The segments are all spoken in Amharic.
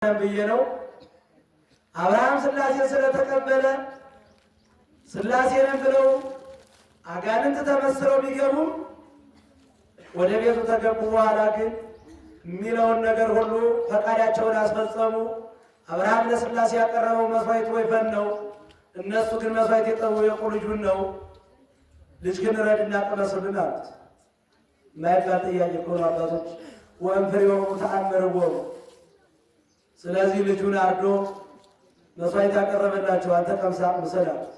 ብዬ ነው። አብርሃም ሥላሴን ስለተቀበለ ሥላሴንን ብለው አጋንንት ተመስለው ቢገቡም ወደ ቤቱ ተገቡ። በኋላ ግን የሚለውን ነገር ሁሉ ፈቃዳቸውን አስፈጸሙ። አብርሃም ለሥላሴ ያቀረበው መስዋዕት ወይፈን ነው። እነሱ ግን መስዋዕት የጠየቁ ልጁን ነው። ልጅ ግን ረድና ቅመስልን አሉት። የማይባል ጥያቄ እኮ ነው አባቶች። ወእምፍሬሆሙ ተአምርዎሙ። ስለዚህ ልጁን አርዶ መስዋዕት ያቀረበላቸው አንተ ቀምሳ ውሰድ አሉት።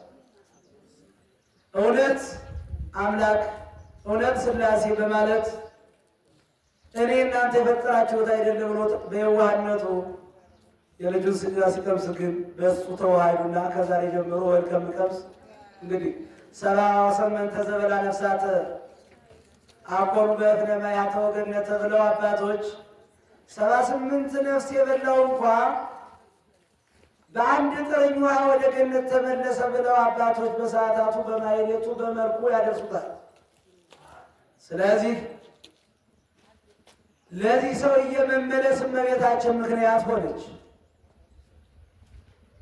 እውነት አምላክ እውነት ሥላሴ በማለት እኔ እናንተ የፈጠራችሁት አይደለም ብሎ በየዋህነቱ የልጁን ስጋ ሲቀምስ ግን በእሱ ተዋህዱና ከዛሬ ጀምሮ እህል ከምቀምስ እንግዲህ 78 ዘበላ ነፍሳተ አኮኑ በእፍነ ማያተ ወገነተ ብለው አባቶች 78 ነፍስ የበላው እንኳ በአንድ ጥርኝ ውሃ ወደ ገነት ተመለሰ ብለው አባቶች በሰዓታቱ በማይሌቱ በመልኩ ያደርሱታል። ስለዚህ ለዚህ ሰውዬ መመለስ እመቤታችን ምክንያት ሆነች።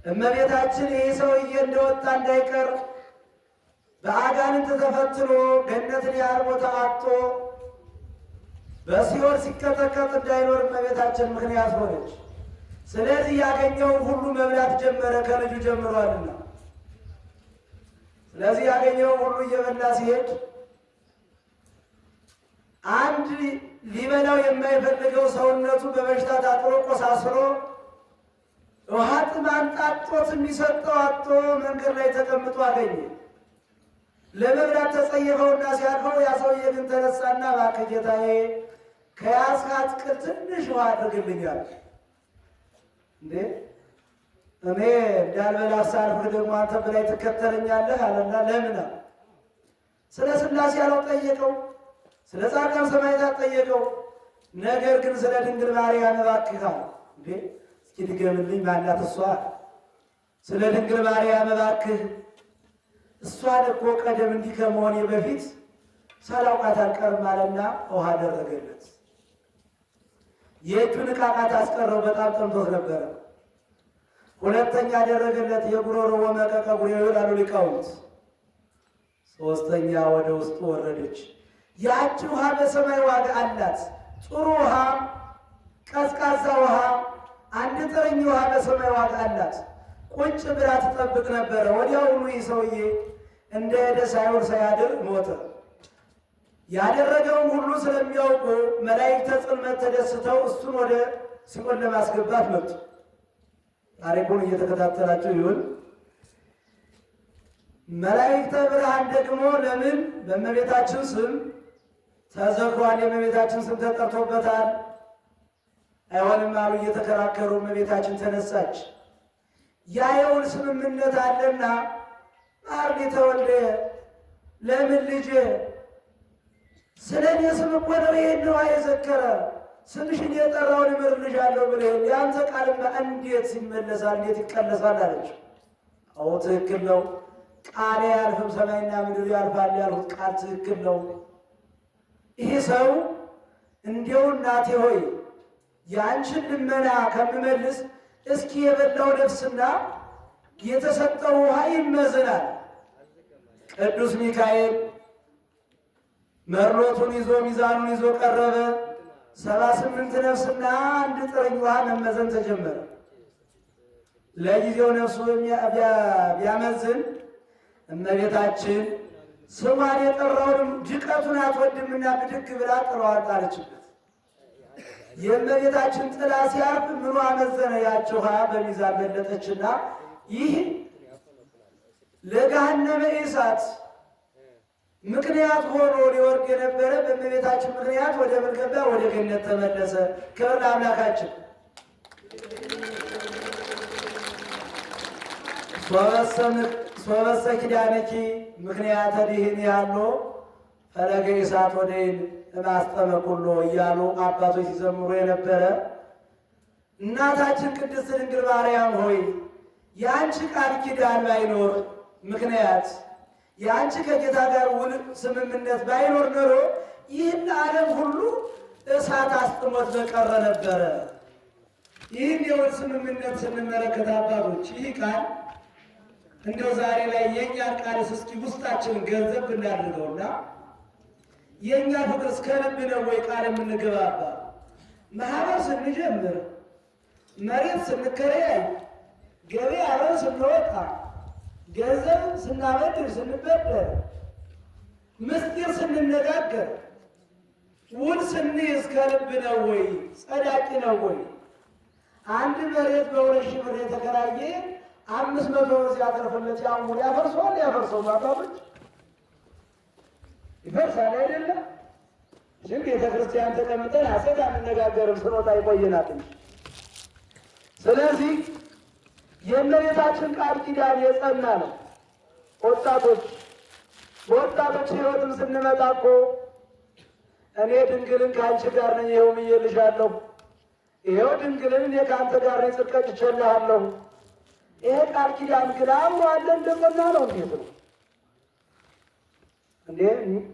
እመቤታችን ይህ ሰውዬ እንደወጣ እንዳይቀር በአጋንንት ተፈትኖ ገነትን ያህል ቦታ አጥቶ በሲኦል ሲቀጠቀጥ እንዳይኖር እመቤታችን ምክንያት ሆነች። ስለዚህ ያገኘውን ሁሉ መብላት ጀመረ፣ ከልጁ ጀምሯልና። ስለዚህ ያገኘውን ሁሉ እየበላ ሲሄድ አንድ ሊበላው የማይፈልገው ሰውነቱ በበሽታ ታጥሮ ቆሳስሮ ውሃ ጥም አንጣጦት የሚሰጠው አጥቶ መንገድ ላይ ተቀምጦ አገኘ። ለመብላት ተጸየፈውና ሲያልፈው ያ ሰውዬ ግን ተነሳና እባክህ ጌታዬ ከያዝካት ቅል ትንሽ ውሃ አድርግልኛል። እንዴ እኔ እንዳልበላ ሳልፍህ ደግሞ አንተ በላይ ትከተለኛለህ አለና ለምን አለ። ስለ ሥላሴ ያለው ጠየቀው፣ ስለ ጻድቃን ሰማዕታት ጠየቀው። ነገር ግን ስለ ድንግል ማርያም እባክህ አለ። እንዴ እስኪ ድገምልኝ፣ ማናት እሷ? ስለ ድንግል ማርያም እባክህ፣ እሷን እኮ ቀደም እንዲህ ከመሆኔ በፊት ሳላውቃት አልቀርም አለና ውሃ አደረገለት። የእጁን ዕቃቃት አስቀረው፣ በጣም ጠምቶት ነበረ። ሁለተኛ አደረገለት፣ የጉሮሮ ወመቀቀ ጉሬው ይላሉ ሊቃውንት። ሶስተኛ ወደ ውስጡ ወረደች። ያች ውሃ በሰማይ ዋጋ አላት። ጥሩ ውሃ፣ ቀዝቃዛ ውሃ፣ አንድ ጥርኝ ውሃ በሰማይ ዋጋ አላት። ቁጭ ብላ ትጠብቅ ነበረ። ወዲያውኑ ይህ ሰውዬ እንደሄደ ሳይውል ሳያድር ሞተ። ያደረገውን ሁሉ ስለሚያውቁ መላእክተ ጽልመት ተደስተው እሱን ወደ ሲኦል ለማስገባት መጡ። ታሪኩን እየተከታተላቸው ይሁን። መላእክተ ብርሃን ደግሞ ለምን በእመቤታችን ስም ተዘክሯል፣ የእመቤታችን ስም ተጠርቶበታል፣ አይሆንም አሉ እየተከራከሩ። እመቤታችን ተነሳች። ያ የውል ስምምነት አለና ማርኒ ተወልደ ለምን ልጄ ስለ እኔ ስም እኮ ነው ይሄን ውሃ የዘከረ ስምሽን የጠራውን እምርልሻለሁ ብለህ የአንተ ቃልማ እንዴት ይመለሳል? እንዴት ይቀለሳል? አለች። አዎ ትክክል ነው። ቃሌ አያልፍም ሰማይና ምድር ያልፋል ያልሁት ቃል ትክክል ነው። ይሄ ሰው እንዲያው እናቴ ሆይ የአንቺን ልመና ከምመልስ እስኪ የበላው ነፍስና የተሰጠው ውሃ ይመዘናል። ቅዱስ ሚካኤል መርሎቱን ይዞ ሚዛኑን ይዞ ቀረበ። 78 ነፍስና አንድ ጥርኝ ውሃ መመዘን ተጀመረ። ለጊዜው ነፍሱ ቢያመዝን እመቤታችን ስሟን የጠራውንም ድቀቱን አትወድምና ብድግ ብላ ጥለዋን ጣለችበት። የእመቤታችን ጥላ ሲያርፍ ምኑ አመዘነ? ያች ውሃ በሚዛን በለጠችና ይህ ለገሃነመ እሳት ምክንያት ሆኖ ሊወርድ የነበረ በእመቤታችን ምክንያት ወደ ምን ገባ? ወደ ገነት ተመለሰ። ክብር ለአምላካችን። ሶበሰ ኪዳንኪ ምክንያተ ድኅን ያሎ ፈለገ እሳት ወደይን እማስጠመቁሎ እያሉ አባቶች ሲዘምሩ የነበረ እናታችን ቅድስት ድንግል ማርያም ሆይ የአንቺ ቃል ኪዳን ባይኖር ምክንያት የአንቺ ከጌታ ጋር ውል ስምምነት ባይኖር ኖሮ ይህን ዓለም ሁሉ እሳት አስጥሞት በቀረ ነበረ። ይህን የውል ስምምነት ስንመለከት አባቶች ይህ ቃል እንደው ዛሬ ላይ የእኛን ቃልስ እስኪ ውስጣችንን ገንዘብ ብናድርገውና የእኛ ፍቅር እስከ ልብ ነው ወይ ቃል የምንገባባ? ማህበር ስንጀምር፣ መሬት ስንከለያይ፣ ገበያ አብረን ስንወጣ፣ ገንዘብ ስናበድር ስንበደር፣ ምስጢር ስንነጋገር፣ ውል ስንይዝ ከልብ ነው ወይ? ጸዳቂ ነው ወይ? አንድ መሬት በ2,000 ብር የተከራየ 500 ብር ሲያተርፍለት ያን ውል ያፈርሰዋል? ያፈርሰው አባቶች ይፈርሳል አይደለም? ግን ቤተ ክርስቲያን ተቀምጠን ሐሰት አንነጋገርም፣ ስንወጣ ይቆየናል እንጂ። ስለዚህ የእመቤታችን ቃል ኪዳን የጸና ነው። ወጣቶች በወጣቶች ሕይወትም ስንመጣ እኮ እኔ ድንግልን ከአንቺ ጋር ነኝ፣ ይኸው ምዬልሻለሁ፣ ይኸው ድንግልን እኔ ከአንተ ጋር ነኝ፣ ጽድቅ ቀጭቼልሃለሁ። ይሄ ቃል ኪዳን ግን አብሮ አለ እንደጸና ነው። እንዴት ነው እንዴ?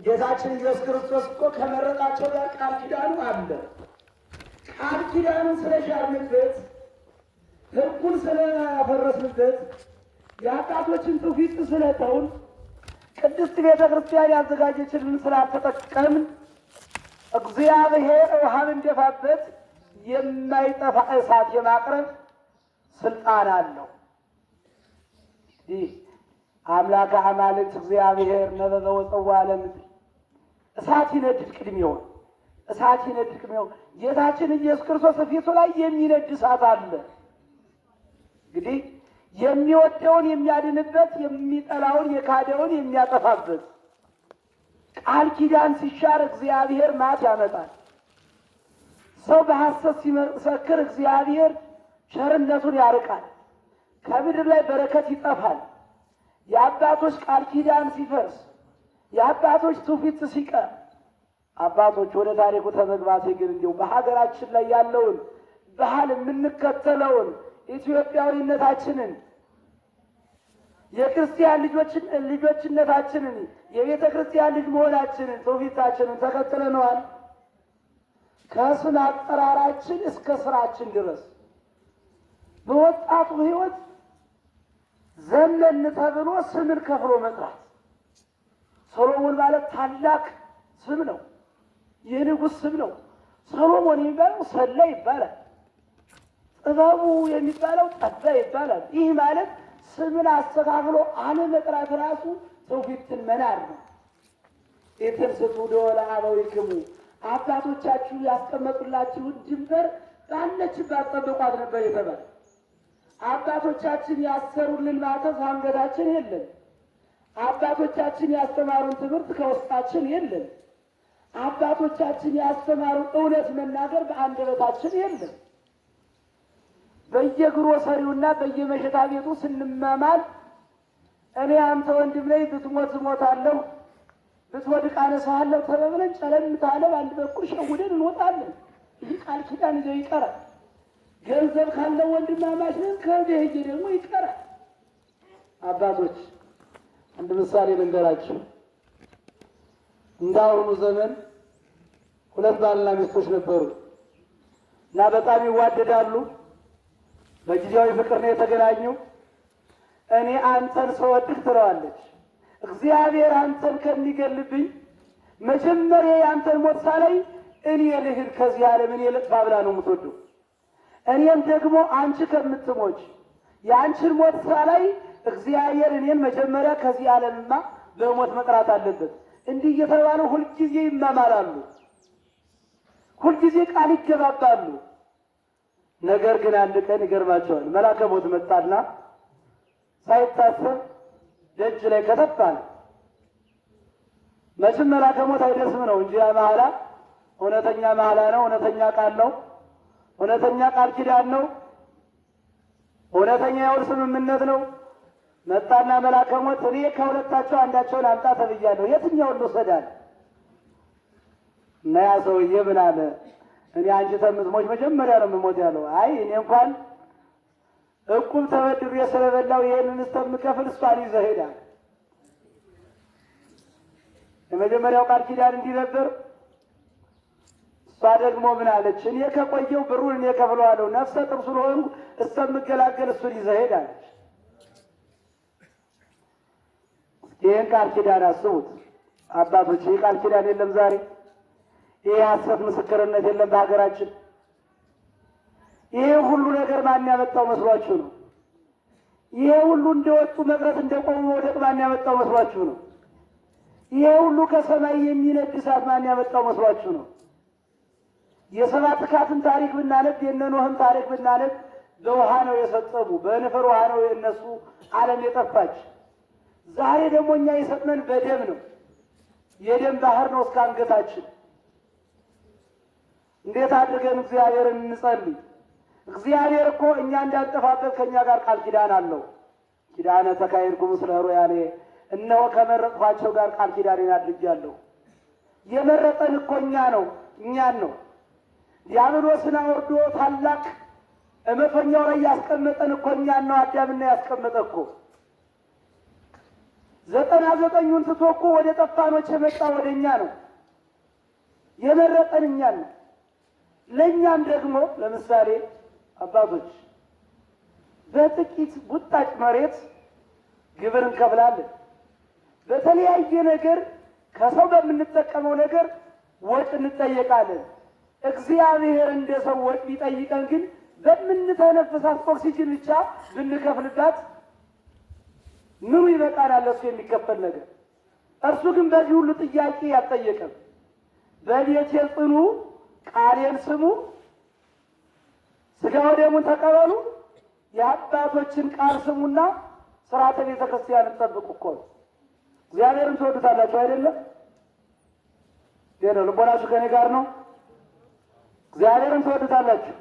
ጌታችን ኢየሱስ ክርስቶስ እኮ ከመረጣቸው ጋር ቃል ኪዳኑ አለ። ቃል ኪዳኑን ስለሻርንበት፣ ሕጉን ስለፈረስንበት፣ የአባቶችን ትውፊት ስለተውን፣ ቅድስት ቤተ ክርስቲያን ያዘጋጀችልን ስላልተጠቀምን እግዚአብሔር ውሃ ብንደፋበት የማይጠፋ እሳት የማቅረብ ስልጣን አለው። ይህ አምላከ አማልክት እግዚአብሔር ነበበ ወፀዋ ለምድር እሳት ይነድድ ቅድሜውን፣ እሳት ይነድድ ቅድሜውን። ጌታችን ኢየሱስ ክርስቶስ ፊቱ ላይ የሚነድ እሳት አለ። እንግዲህ የሚወደውን የሚያድንበት፣ የሚጠላውን የካደውን የሚያጠፋበት። ቃል ኪዳን ሲሻር እግዚአብሔር ማት ያመጣል። ሰው በሐሰት ሲመሰክር እግዚአብሔር ቸርነቱን ያርቃል። ከምድር ላይ በረከት ይጠፋል። የአባቶች ቃል ኪዳን ሲፈርስ፣ የአባቶች ትውፊት ሲቀር፣ አባቶች ወደ ታሪኩ ተመግባቴ ግን እንዲሁ በሀገራችን ላይ ያለውን ባህል የምንከተለውን ኢትዮጵያዊነታችንን፣ የክርስቲያን ልጆችነታችንን፣ የቤተ ክርስቲያን ልጅ መሆናችንን፣ ትውፊታችንን ተከትለነዋል። ከስም አጠራራችን እስከ ስራችን ድረስ በወጣቱ ሕይወት ዘመን ተብሎ ስምን ከፍሎ መጥራት። ሰሎሞን ማለት ታላቅ ስም ነው፣ የንጉሥ ስም ነው። ሰሎሞን የሚባለው ሰላ ይባላል። ጥበቡ የሚባለው ጠባ ይባላል። ይህ ማለት ስምን አስተካክሎ አለመጥራት ራሱ ትውፊትን መናድ ነው። ኢትንስቱ ደወለ አበዊክሙ፣ አባቶቻችሁ ያስቀመጡላችሁን ድንበር ባለችባት ጠብቋት ነበር የተባለ። አባቶቻችን ያሰሩልን ማተብ አንገታችን የለም። አባቶቻችን ያስተማሩን ትምህርት ከውስጣችን የለም። አባቶቻችን ያስተማሩን እውነት መናገር በአንደበታችን የለም። በየግሮሰሪውና በየመሸታ ቤቱ ስንመማል እኔ አንተ ወንድም ላይ ብትሞት እሞታለሁ፣ ብትወድቅ አነሳሃለሁ ተባብለን ጨለም ታለ በአንድ በኩል ሸውደን እንወጣለን። ይህ ቃል ኪዳን ይዘው ይቀራል። ገንዘብ ካለው ወንድማማች ነን፣ ከዚህ ሄጄ ደግሞ ይቀራል። አባቶች አንድ ምሳሌ ልንገራችሁ። እንደ አሁኑ ዘመን ሁለት ባልና ሚስቶች ነበሩ እና በጣም ይዋደዳሉ። በጊዜያዊ ፍቅር ነው የተገናኙ። እኔ አንተን ስወድህ ትለዋለች። እግዚአብሔር አንተን ከሚገልብኝ መጀመሪያ የአንተን ሞት ሳላይ እኔ ልሂድ ከዚህ ዓለም፣ እኔ ልጥፋ ብላ ነው የምትወደው። እኔም ደግሞ አንቺ ከምትሞች የአንቺን ሞት ሳላይ እግዚአብሔር እኔን መጀመሪያ ከዚህ ዓለምማ በሞት መጥራት አለበት። እንዲህ እየተባሉ ሁልጊዜ ይማማላሉ፣ ሁልጊዜ ቃል ይገባባሉ። ነገር ግን አንድ ቀን ይገርማቸዋል። መልአከ ሞት መጣና ሳይታሰብ ደጅ ላይ ከተፍ አለ። መቼም መልአከ ሞት አይደርስም ነው እንጂ ያ መሐላ እውነተኛ መሐላ ነው፣ እውነተኛ ቃል ነው፣ እውነተኛ ቃል ኪዳን ነው፣ እውነተኛ የውል ስምምነት ነው። መጣና መልአከ ሞት እኔ ከሁለታቸው አንዳቸውን አምጣ ተብያለሁ፣ የትኛውን ልውሰዳል? እና ያ ሰውዬ ምን አለ? እኔ አንቺ ተምትሞች መጀመሪያ ነው የምሞት ያለው። አይ እኔ እንኳን እቁብ ተበድሬ ስለበላው ይሄንን እስከምከፍል እሷን ይዘህ ሄዳል። የመጀመሪያው ቃል ኪዳን እንዲህ ነበር። እሷ ደግሞ ምን አለች? እኔ ከቆየው ብሩን እኔ ከፍለዋለሁ፣ ነፍሰ ጡር ስለሆንኩ እስከምገላገል እሱን ይዘህ ሂድ አለች። ይህን ቃል ኪዳን አስቡት አባቶች። ይህ ቃል ኪዳን የለም ዛሬ። ይህ የሐሰት ምስክርነት የለም በሀገራችን። ይሄ ሁሉ ነገር ማን ያመጣው መስሏችሁ ነው? ይሄ ሁሉ እንደወጡ መቅረት እንደቆሙ መውደቅ ማን ያመጣው መስሏችሁ ነው? ይሄ ሁሉ ከሰማይ የሚነድ እሳት ማን ያመጣው መስሏችሁ ነው? የሰባት ካትን ታሪክ ብናነብ የነ ኖህን ታሪክ ብናነብ በውሃ ነው የሰጠሙ፣ በንፍር ውሃ ነው የእነሱ ዓለም የጠፋች። ዛሬ ደግሞ እኛ የሰጥመን በደም ነው። የደም ባህር ነው እስከ አንገታችን። እንዴት አድርገን እግዚአብሔርን እንጸልይ? እግዚአብሔር እኮ እኛ እንዳንጠፋበት ከእኛ ጋር ቃል ኪዳን አለው። ኪዳነ ተካሄድኩ ምስለ ኅሩያኔ፣ እነሆ ከመረጥኋቸው ጋር ቃል ኪዳኔን አድርጌአለሁ። የመረጠን እኮ እኛ ነው እኛን ነው። ዲያብሎስን አውርዶ ታላቅ እመቶኛው ላይ ያስቀመጠን እኮ እኛን ነው። አዳምና ያስቀመጠ እኮ 99ኙን ትቶ እኮ ወደ ጠፋኖች የመጣ ወደ እኛ ነው። የመረጠን እኛን ነው። ለእኛም ደግሞ ለምሳሌ አባቶች በጥቂት ቡጣጭ መሬት ግብር እንከፍላለን። በተለያየ ነገር ከሰው በምንጠቀመው ነገር ወጭ እንጠየቃለን። እግዚአብሔር እንደ ሰው ወጭ ቢጠይቀን ግን በምንተነፍሳት ኦክሲጅን ብቻ ብንከፍልባት ምኑ ይበቃናል? ለእሱ የሚከፈል ነገር። እርሱ ግን በዚህ ሁሉ ጥያቄ አልጠየቀም። በቤቴ ጽኑ፣ ቃሌን ስሙ፣ ሥጋ ወደሙን ተቀበሉ፣ የአባቶችን ቃል ስሙና ሥርዓተ ቤተ ክርስቲያንን ጠብቁ እኮ ነው። እግዚአብሔርን ትወዱታላችሁ አይደለም? ይሄ ነው ልቦናችሁ ከኔ ጋር ነው። እግዚአብሔርን ትወዱታላችሁ፣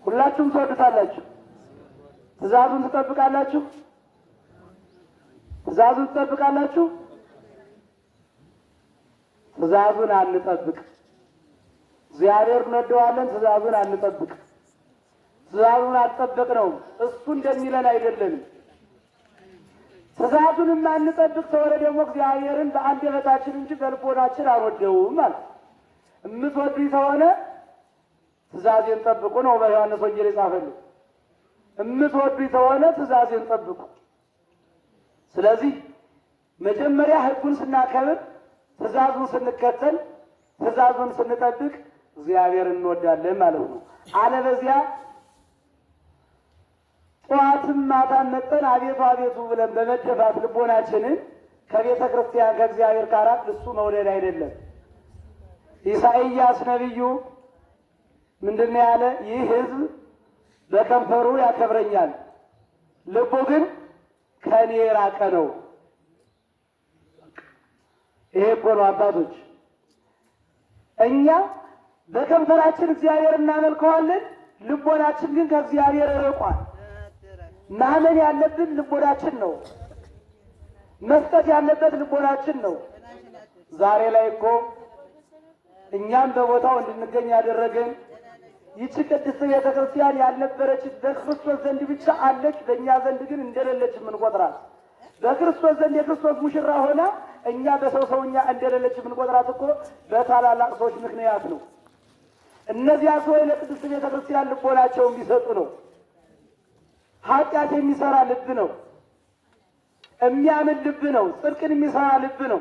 ሁላችሁም ትወዱታላችሁ። ትእዛዙን ትጠብቃላችሁ፣ ትእዛዙን ትጠብቃላችሁ። ትእዛዙን አንጠብቅ። እግዚአብሔር እንወደዋለን፣ ትእዛዙን አንጠብቅ። ትእዛዙን አልጠበቅነውም። እሱ እንደሚለን አይደለንም። ትእዛዙን የማንጠብቅ ከሆነ ደግሞ እግዚአብሔርን በአንደበታችን እንጂ በልቦናችን አንወደውም ማለት። የምትወዱኝ ከሆነ ትእዛዜን ጠብቁ ነው በዮሐንስ ወንጌል የጻፈልን። የምትወዱኝ ከሆነ ትእዛዜን ጠብቁ። ስለዚህ መጀመሪያ ሕጉን ስናከብር፣ ትእዛዙን ስንከተል፣ ትእዛዙን ስንጠብቅ እግዚአብሔርን እንወዳለን ማለት ነው። አለበዚያ ጠዋትም ማታም መጠን አቤቱ አቤቱ ብለን በመደፋት ልቦናችንን ከቤተ ክርስቲያን ከእግዚአብሔር ጋር እሱ መውደድ አይደለም። ኢሳይያስ ነቢዩ ምንድን ነው ያለ? ይህ ሕዝብ በከንፈሩ ያከብረኛል፣ ልቡ ግን ከኔ የራቀ ነው። ይሄ እኮ ነው አባቶች፣ እኛ በከንፈራችን እግዚአብሔር እናመልከዋለን፣ ልቦናችን ግን ከእግዚአብሔር ርቋል። ማመን ያለብን ልቦናችን ነው። መስጠት ያለበት ልቦናችን ነው። ዛሬ ላይ እኮ እኛም በቦታው እንድንገኝ ያደረገን ይቺ ቅድስት ቤተ ክርስቲያን ያልነበረች በክርስቶስ ዘንድ ብቻ አለች፣ በእኛ ዘንድ ግን እንደሌለች የምንቆጥራት በክርስቶስ ዘንድ የክርስቶስ ሙሽራ ሆና እኛ በሰው ሰውኛ እንደሌለች የምንቆጥራት እኮ በታላላቅ ሰዎች ምክንያት ነው። እነዚያ ሰዎች ለቅድስት ቤተ ክርስቲያን ልቦናቸውን ቢሰጡ ነው። ኃጢአት የሚሰራ ልብ ነው። የሚያምን ልብ ነው። ጽድቅን የሚሰራ ልብ ነው።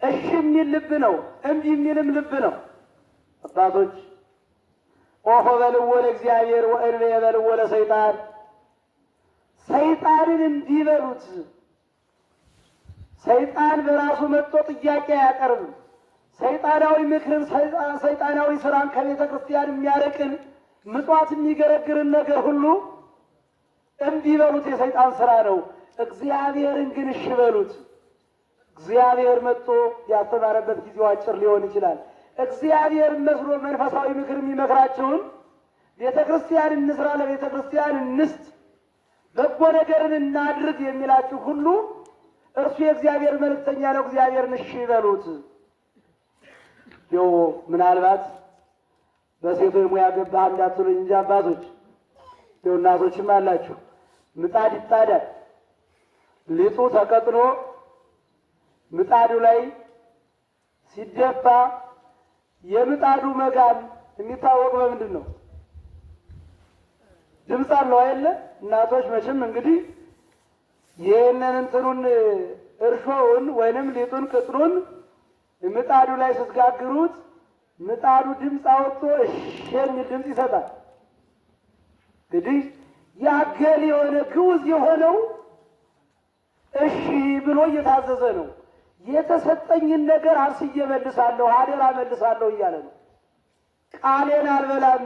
እሺ የሚል ልብ ነው። እምቢ የሚልም ልብ ነው። አባቶች ኦሆ በልዎ ለእግዚአብሔር ወእንበየ በልዎ ለሰይጣን፣ ሰይጣንን እምቢ በሉት። ሰይጣን በራሱ መጥቶ ጥያቄ አያቀርብም። ሰይጣናዊ ምክርን፣ ሰይጣናዊ ስራን ከቤተ ክርስቲያን የሚያርቅን ምጽዋት የሚገረግርን ነገር ሁሉ እምቢ በሉት፣ የሰይጣን ስራ ነው። እግዚአብሔርን ግን እሺ በሉት። እግዚአብሔር መጥቶ ያስተማረበት ጊዜው አጭር ሊሆን ይችላል። እግዚአብሔር መስሎ መንፈሳዊ ምክር የሚመክራቸውን ቤተ ክርስቲያን እንስራ፣ ለቤተ ክርስቲያን እንስጥ፣ በጎ ነገርን እናድርግ የሚላችሁ ሁሉ እርሱ የእግዚአብሔር መልእክተኛ ነው። እግዚአብሔርን እሺ በሉት። ይኸው ምናልባት በሴቶች ሙያ ገባህ እንዳትሉኝ እንጂ አባቶች፣ ይኸው እናቶችም አላችሁ። ምጣድ ይጣዳል። ሊጡ ተቀጥኖ ምጣዱ ላይ ሲደፋ የምጣዱ መጋል የሚታወቅ በምንድን ነው? ድምፅ አለው አይደለ? እናቶች መቼም እንግዲህ ይህንን እንትኑን እርሾውን ወይንም ሊጡን ቅጥሩን ምጣዱ ላይ ስትጋግሩት ምጣዱ ድምፅ አወጥቶ እሽ የሚል ድምፅ ይሰጣል። እንግዲህ ያገል የሆነ ግዑዝ የሆነው እሺ ብሎ እየታዘዘ ነው። የተሰጠኝን ነገር አብስዬ መልሳለሁ፣ አደራ መልሳለሁ እያለ ነው። ቃሌን አልበላም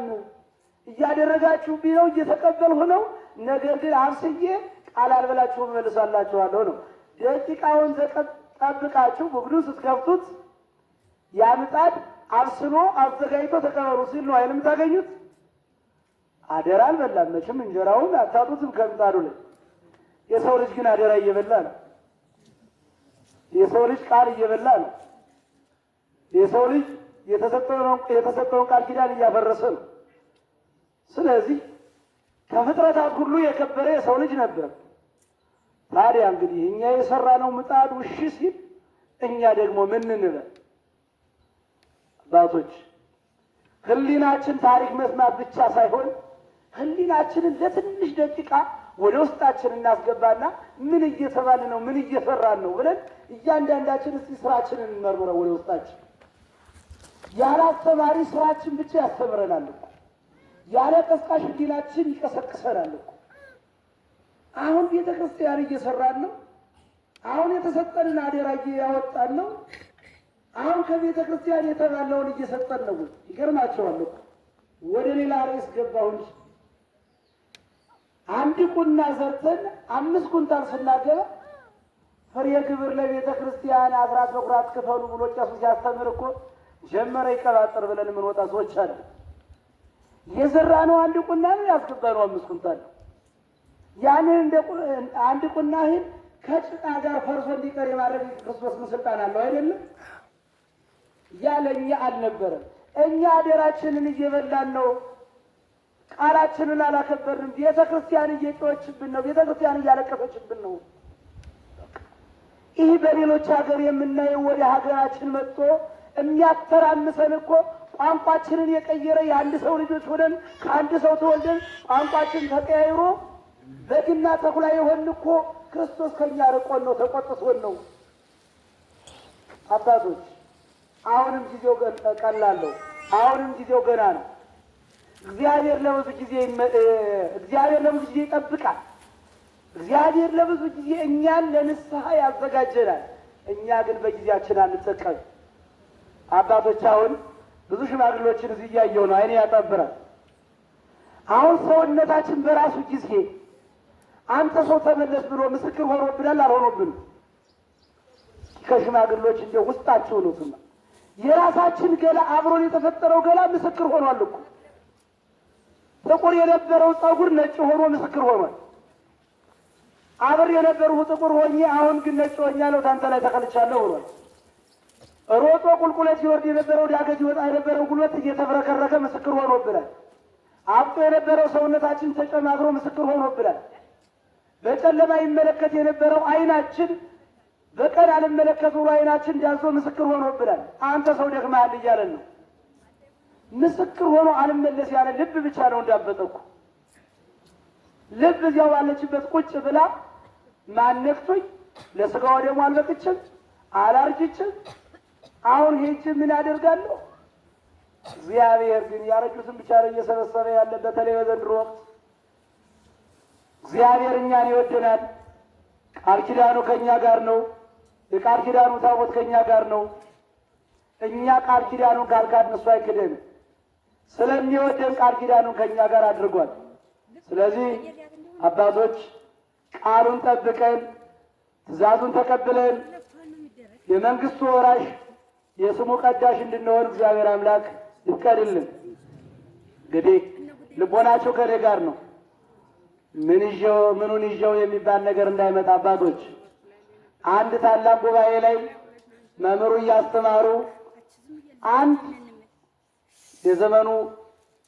እያደረጋችሁብኝ ነው፣ እየተቀበልሁ ነው። ነገር ግን አብስዬ ቃል አልበላችሁም እመልሳላችኋለሁ ነው። ደቂቃውን ጠብቃችሁ ቡግዱን ስትከፍቱት ያ ምጣድ አብስሎ አዘጋጅቶ ተቀበሉ ሲል ነው አይደል የምታገኙት። አደራ አልበላም መቼም እንጀራውን አታጡትም ከምጣዱ ላይ። የሰው ልጅ ግን አደራ እየበላ ነው። የሰው ልጅ ቃል እየበላ ነው። የሰው ልጅ የተሰጠውን ቃል ኪዳን እያፈረሰ ነው። ስለዚህ ከፍጥረታት ሁሉ የከበረ የሰው ልጅ ነበር። ታዲያ እንግዲህ እኛ የሰራነው ምጣዱ እሺ ሲል እኛ ደግሞ ምን እንበል? አባቶች ሕሊናችን ታሪክ መስማት ብቻ ሳይሆን ሕሊናችንን ለትንሽ ደቂቃ ወደ ውስጣችን እናስገባና ምን እየተባለ ነው፣ ምን እየሰራን ነው ብለን እያንዳንዳችን እስቲ ስራችንን እንመርምረው ወደ ውስጣችን። ያለ አስተማሪ ስራችን ብቻ ያስተምረናል እኮ። ያለ ቀስቃሽ ሕሊናችን ይቀሰቅሰናል እኮ። አሁን ቤተ ክርስቲያን እየሰራን ነው። አሁን የተሰጠንን አደራ እያወጣን ነው። አሁን ከቤተ ክርስቲያን የተባለውን እየሰጠን ነው። ይገርማቸዋል እኮ። ወደ ሌላ ርዕስ ገባሁ እንጂ አንድ ቁና ዘርተን 5 ኩንታል ስናገባ ፍሬ ግብር ለቤተ ክርስቲያን አስራት በኩራት ክፈሉ ብሎ ቄሱ ሲያስተምር እኮ ጀመረ ይቀባጠር ብለን የምንወጣ ሰዎች አለ። የዘራነው አንድ ቁና ነው፣ ያስገባነው 5 ኩንታል ነው። ያንን እንደ አንድ ቁና እህል ከጭቃ ጋር ፈርሶ እንዲቀር የማድረግ ክርስቶስ ምን ስልጣን አለው አይደለም? ያ ለእኛ አልነበረም። እኛ አደራችንን እየበላን ነው። ቃላችንን አላከበርንም። ቤተ ክርስቲያን እየጮኸችብን ነው። ቤተ ክርስቲያን እያለቀሰችብን ነው። ይህ በሌሎች ሀገር የምናየው ወደ ሀገራችን መጥቶ የሚያተራምሰን እኮ ቋንቋችንን የቀየረ የአንድ ሰው ልጆች ሆነን ከአንድ ሰው ተወልደን ቋንቋችን ተቀያይሮ በግና ተኩላ የሆን እኮ ክርስቶስ ከኛ ርቆን ነው፣ ተቆጥቶን ነው። አባቶች አሁንም ጊዜው ቀላል ነው። አሁንም ጊዜው ገና ነው። እግዚአብሔር ለብዙ ጊዜ እግዚአብሔር ለብዙ ጊዜ ይጠብቃል። እግዚአብሔር ለብዙ ጊዜ እኛን ለንስሐ ያዘጋጀናል። እኛ ግን በጊዜያችን አንጠቀም። አባቶች አሁን ብዙ ሽማግሌዎችን እዚህ እያየሁ ነው። አይኔ ያጠብራል። አሁን ሰውነታችን በራሱ ጊዜ አንተ ሰው ተመለስ ብሎ ምስክር ሆኖብናል አልሆኖብንም? ከሽማግሌዎች እንደው ውስጣችሁ ነው የራሳችን ገላ አብሮን የተፈጠረው ገላ ምስክር ሆኗል እኮ። ጥቁር የነበረው ፀጉር ነጭ ሆኖ ምስክር ሆኗል። አብር የነበርሁ ጥቁር ሆኜ አሁን ግን ነጭ ሆኛለሁ ታንተ ላይ ተከልቻለሁ ብሏል። ሮጦ ቁልቁለት ሲወርድ የነበረው ዳገት ይወጣ የነበረው ጉልበት እየተፍረከረከ ምስክር ሆኖብናል። አብጦ የነበረው ሰውነታችን ተጨማግሮ ምስክር ሆኖብናል። በጨለማ ይመለከት የነበረው አይናችን በቀን አልመለከት ብሎ አይናችን ዳዞ ምስክር ሆኖብናል። አንተ ሰው ደክመሃል እያለን ነው። ምስክር ሆኖ አልመለስ ያለ ልብ ብቻ ነው እንዳበጠኩ። ልብ እዚያው ባለችበት ቁጭ ብላ ማነክቶኝ ለስጋው ደግሞ አልበቅችም አላርጅችም አሁን ሄጄ ምን አደርጋለሁ? እግዚአብሔር ግን ያረጁትን ብቻ ነው እየሰበሰበ ያለ። በተለይ በዘንድሮ ወቅት እግዚአብሔር እኛን ይወደናል። ቃል ኪዳኑ ከኛ ጋር ነው። የቃል ኪዳኑ ታቦት ከኛ ጋር ነው። እኛ ቃል ኪዳኑን ካልካድን እሱ አይክደንም። ስለሚወደን ቃል ኪዳኑን ከኛ ጋር አድርጓል። ስለዚህ አባቶች ቃሉን ጠብቀን ትእዛዙን ተቀብለን የመንግስቱ ወራሽ የስሙ ቀዳሽ እንድንሆን እግዚአብሔር አምላክ ይፍቀድልን። እንግዲህ ልቦናቸው ከኔ ጋር ነው። ምን ይዤው ምኑን ይዤው የሚባል ነገር እንዳይመጣ አባቶች አንድ ታላቅ ጉባኤ ላይ መምህሩ እያስተማሩ አንድ የዘመኑ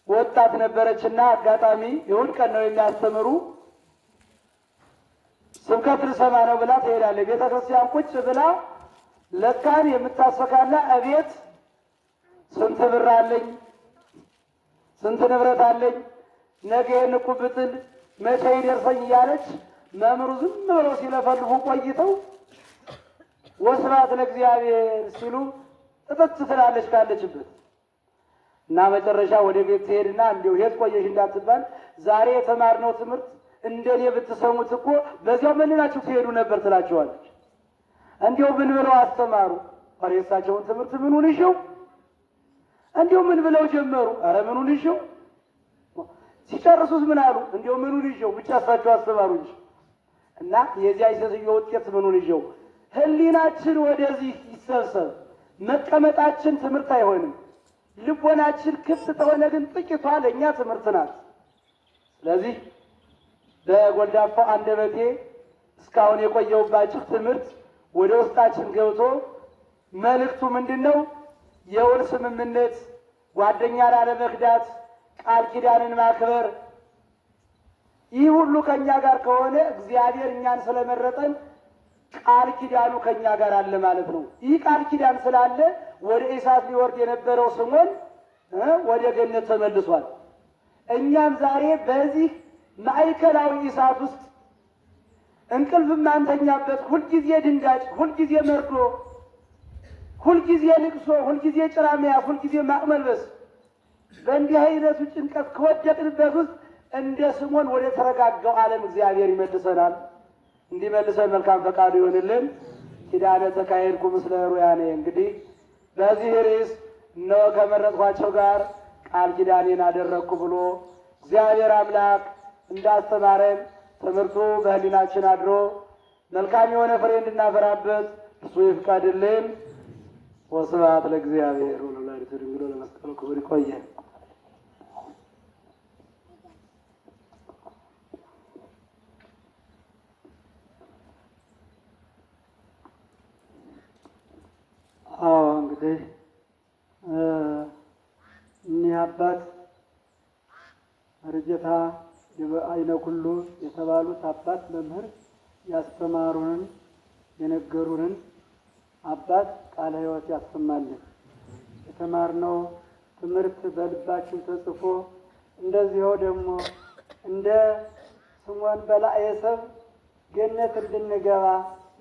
ወጣት ነበረችና አጋጣሚ እሑድ ቀን ነው የሚያስተምሩ። ስብከት ልሰማ ነው ብላ ትሄዳለች። ቤተክርስቲያን ቁጭ ብላ ለካን የምታሰካላ እቤት ስንት ብር አለኝ፣ ስንት ንብረት አለኝ፣ ነገ ይህን እኮ ብጥል መቼ ይደርሰኝ እያለች መምህሩ ዝም ብለው ሲለፈልፉ ቆይተው ወስብሐት ለእግዚአብሔር ሲሉ ጥጥት ትላለች ካለችበት እና መጨረሻ ወደ ቤት ትሄድና እንዲሁ የት ቆየሽ እንዳትባል ዛሬ የተማርነው ትምህርት እንደኔ ብትሰሙት እኮ በዚያው መልናችሁ ትሄዱ ነበር ትላቸዋለች። እንዲሁ ምን ብለው አስተማሩ? ኧረ የእሳቸውን ትምህርት ምኑን ይሽው? እንዲሁ ምን ብለው ጀመሩ? ኧረ ምኑን ይሽው? ሲጨርሱስ ምን አሉ? እንዲሁ ምኑን ይሽው? ብቻ እሳቸው አስተማሩ እንጂ። እና የዚያ ሴትዮ ውጤት ምኑን ይሽው? ህሊናችን ወደዚህ ይሰብሰብ። መቀመጣችን ትምህርት አይሆንም። ልቦናችን ክፍት ተሆነ ግን ጥቂቷ ለእኛ ትምህርት ናት። ስለዚህ በጎልዳፋው አንደበቴ እስካሁን የቆየሁባችሁ ትምህርት ወደ ውስጣችን ገብቶ መልእክቱ ምንድን ነው? የውል ስምምነት፣ ጓደኛን አለመክዳት፣ ቃል ኪዳንን ማክበር፣ ይህ ሁሉ ከእኛ ጋር ከሆነ እግዚአብሔር እኛን ስለመረጠን ቃል ኪዳኑ ከእኛ ጋር አለ ማለት ነው። ይህ ቃል ኪዳን ስላለ ወደ እሳት ሊወርድ የነበረው ስምዖን ወደ ገነት ተመልሷል። እኛም ዛሬ በዚህ ማዕከላዊ እሳት ውስጥ እንቅልፍ ማንተኛበት፣ ሁልጊዜ ድንጋጭ፣ ሁልጊዜ መርዶ፣ ሁልጊዜ ልቅሶ፣ ሁልጊዜ ጭራ መያዝ፣ ሁልጊዜ ማቅ መልበስ፣ በእንዲህ አይነቱ ጭንቀት ከወደቅንበት ውስጥ እንደ ስምዖን ወደ ተረጋጋው ዓለም እግዚአብሔር ይመልሰናል። እንዲመልሰን መልካም ፈቃዱ ይሆንልን። ኪዳነ ተካሄድኩ ምስለ ሩያኔ። እንግዲህ በዚህ ርዕስ እነሆ ከመረጥኳቸው ጋር ቃል ኪዳኔን አደረግኩ ብሎ እግዚአብሔር አምላክ እንዳስተማረን ትምህርቱ በሕሊናችን አድሮ መልካም የሆነ ፍሬ እንድናፈራበት እሱ ይፍቀድልን። ወስብሐት ለእግዚአብሔር ወለወላዲቱ ድንግል ወለመስቀሉ ክቡር። ይቆየን። አዎ እንግዲህ እኒህ አባት መሪጌታ አይነ ኩሉ የተባሉት አባት መምህር ያስተማሩንን የነገሩንን አባት ቃለ ሕይወት ያሰማልን። የተማርነው ትምህርት በልባችን ተጽፎ እንደዚያው ደግሞ እንደ ስምዖን በላዔ ሰብእ ገነት እንድንገባ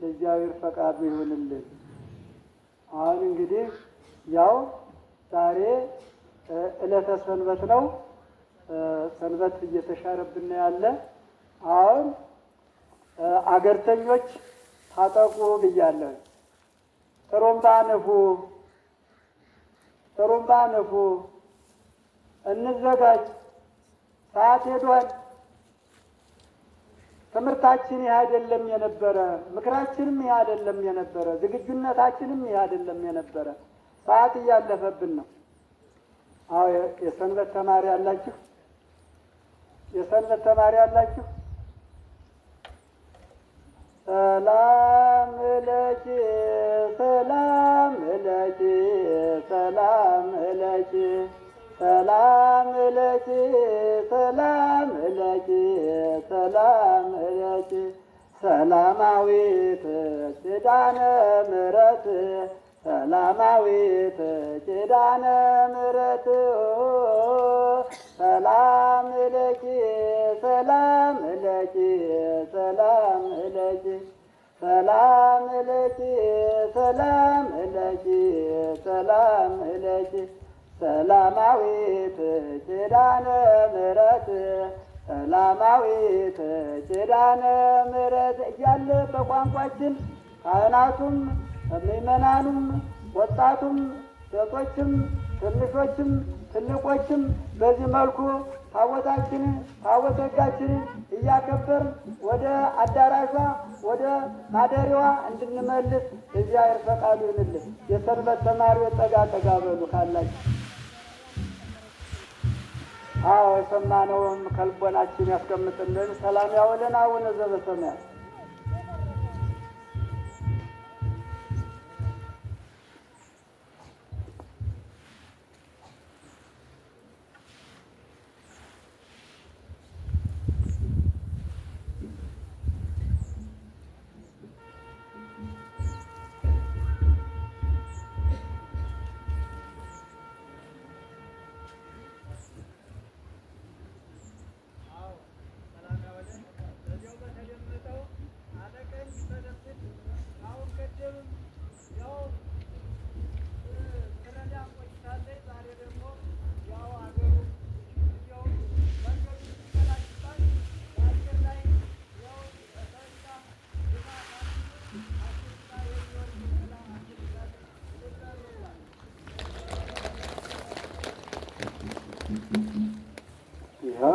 ለእግዚአብሔር ፈቃዱ ይሁንልን። አሁን እንግዲህ ያው ዛሬ ዕለተ ሰንበት ነው። ሰንበት እየተሻረብን ያለ። አሁን አገርተኞች ታጠቁ ብያለሁ። ጥሩምባ ንፉ፣ ጥሩምባ ንፉ፣ እንዘጋጅ፣ ሰዓት ሄዷል። ትምህርታችን ይህ አይደለም የነበረ፣ ምክራችንም ይህ አይደለም የነበረ፣ ዝግጁነታችንም ይህ አይደለም የነበረ። ሰዓት እያለፈብን ነው። አዎ የሰንበት ተማሪ አላችሁ? የሰንበት ተማሪ አላችሁ? ሰላም ለኪ፣ ሰላም ለኪ፣ ሰላም ለኪ፣ ሰላም ለኪ፣ ሰላም ለኪ፣ ሰላም ለኪ፣ ሰላማዊት ኪዳነ ምሕረት፣ ሰላማዊት ኪዳነ ምሕረት፣ ሰላም ለኪ፣ ሰላም ለኪ፣ ሰላም ለኪ፣ ሰላም ለኪ፣ ሰላም ለኪ፣ ሰላም ለኪ፣ ሰላማዊት ኪዳነ ምሕረት፣ ሰላማዊት ኪዳነ ምሕረት እያለ በቋንቋችን ካህናቱም ምዕመናኑም ወጣቱም ሴቶችም ትንሾችም ትልቆችም በዚህ መልኩ ታቦታችንን ታቦተ ሕጋችንን እያከበርን ወደ አዳራሿ ወደ ማደሪያዋ እንድንመልስ እግዚአብሔር ፈቃዱ ይሁንልን። የሰንበት ተማሪዎች ጠጋ ጠጋ በሉ ካላችሁ። አዎ የሰማነውን ከልቦናችን ያስቀምጥልን። ሰላም ያውለን። አቡነ ዘበሰማያት።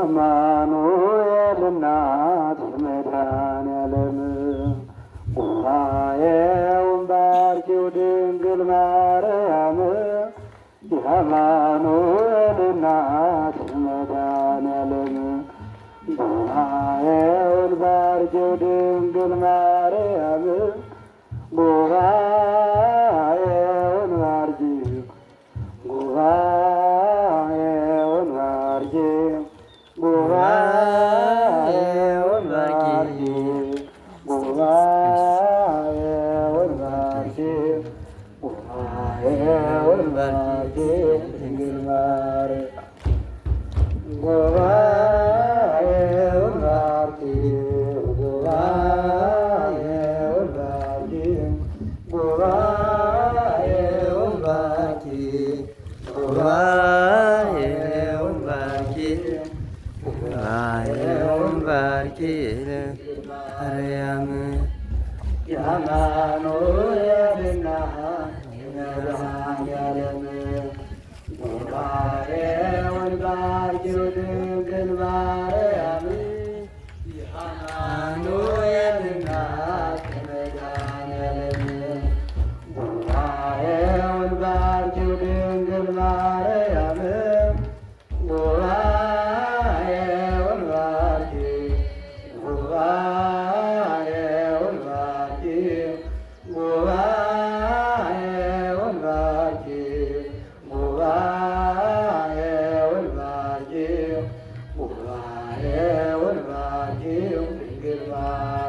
የአማኑኤል እናት መድኃኔዓለም ጉባኤውን ባርኪው ድንግል ማርያም የአማኑኤል እናት መድኃኔዓለም ጉባኤውን ባርኪው ድንግል ማርያም ጉባኤውን ባርኪው ጉባኤውን ባርኪው ጉባኤውን ባርኪው ጉባኤውን ባርኪው ጉባኤውን ባርኪው ድንግል ማርያም ጉባኤውን ባርኪው ጉባኤውን ባርኪው ጉባኤውን ባርኪው ጉባኤውን ባርኪ ጉባኤውን ባርኪ ማርያም የአማኑኤል እናት የመድኃኔዓለም ጉባኤውን ባርኪው ድንግል ማርያም የአማኑኤል እናት የመድኃኔዓለም ጉባኤውን ባርኪው ድንግል ማርያም ጉባኤውን ባርኪው ጉባኤውን ባርኪው ጉባኤውን ባርኪው ጉባኤውን ባርኪው ጉባኤውን ባርኪው ድንግል ማርያም።